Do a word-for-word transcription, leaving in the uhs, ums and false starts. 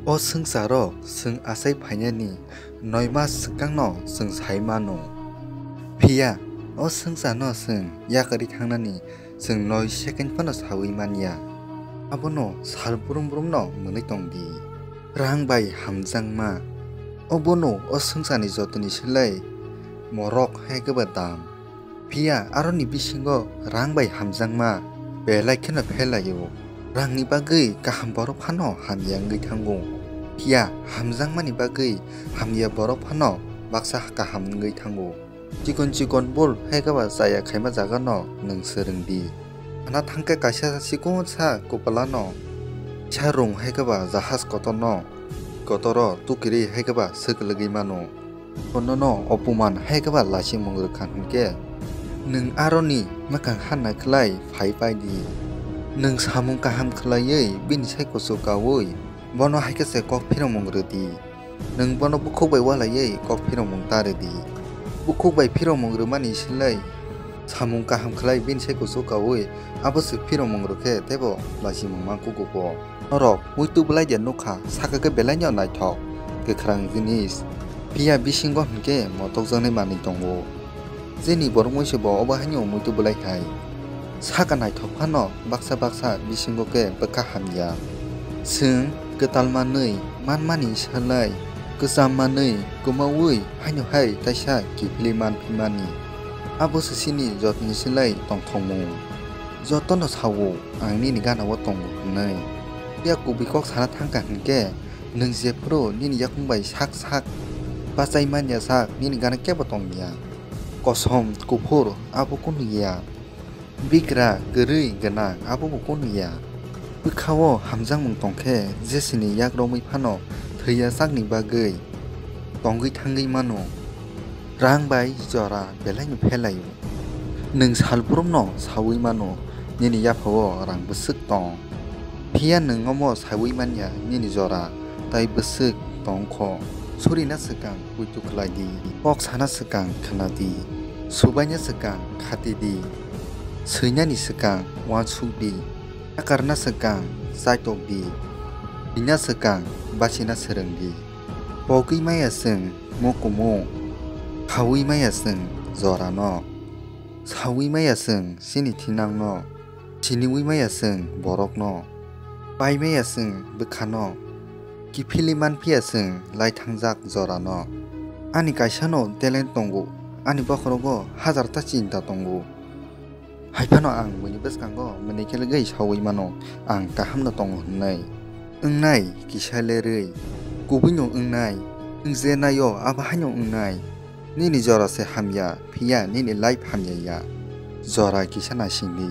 O swngcharo chwng achai phainani noi mas swkangno chwng sai mano. Phiya o swngcharno chwng yakarwi thangnani chwng noi second phano saui manya. Abono sal brum brumno mwnwi tong di. Rang bai hamjakma. Obono o swngcharni jotoni slai morok hai khe ba dam. Phiya aroni bisingo rang bai hamjakma belai kheno phelaio. Rangni bagwi kaham borok phano hamya wngwi thango. Phiya hamjakmani bagwi hamya borok phano baksa kaham wngwi thango. Chikon chikon bul hai khe ba chaya khaima jagano nwng swrwng di. Hana thangkhe kaisa chikon sa kupulano sa rung hai khe ba jahaj kotorno kotoro tukiri hai khe ba swk lwgwi mano. Bonono opuman hai khe ba lachimung rwkha hwnkhe, nwng aroni mwkhang hanna khlai phai pai di. Nwng samung kaham khlaiwi bini sai kuchuk kaui bono hai khe se kok phiromung rw di. Nwng bono bukhuk bai walaiwi kok phiromung ta rw di. Bukhuk bai phiromung rwmani slai samung kaham khlai bini sai kuchuk kaui abo se phiromung rw khe teibo lachimung ma kukugo. Norok muitu bwlai de nukha, saka khe belaino naithok, kwkhrang jinis. Phiya bisingo hwnkhe motokjaknai manwi tongo. Chini borok muisu bo obo haino muitu bwlai hai. Saka naithok phano baksa baksa bisingo khe bwkha hamya. Chwng kwtal manwi manmani slai kwcham manwi kwmaui haino hai kaisa kiphilwi manphi mani. Abo se chini jotoni slai tongthokmung. Jotono sao, ang nini gana-o tongo hwnwi. Phiya kubui kok sana thangkha hwnkhe, nwng jephuru nini yakung bai sak sak bachai manya sak nini gana kebo tongya. Kosom, kuphur, abo kunu ya. Bigra, kwrwi, gwnang, abo bo kunu ya. Bwkha-o hamjakmung tongkhe, jesini yak romwi phano thwiya sakni bagwi tongwi thangwi mano. Rang bai jora belaino phelaio. Nwng salbrumno saui mano, nini yapha-o rang bwswk tong. Phiya nwng omo saui manya nini jora tai bwswk tong kho. Surina swkang puitu khlai di, kok sana swkang khna di, subaina swkang khati di, swinani swkang uansuk di, yakarna swkang chaitok di, rina swkang bachina swrwng di. Pogwi maya chwng mukumu, khaui maya chwng jorano, saui maya chwng chini thinangno, siniui maya chwng borokno, pai maya chwng bwkhano, kiphilwi manphiya chwng laithangjak jorano. Ani kaisano talent tongo, ani bokhorogo hajarta chinta tongo. Haiphano ang buini bwskango mwnwi khe lwgwi saui mano, ang kahamno tongo hwnwi. Wngnai kisa lerwi, kubuino wngnai, nwng je naio abo haino wngnai. Nini jora se hamya, phiya nini life hamya ya. Jora kisa naisingdi,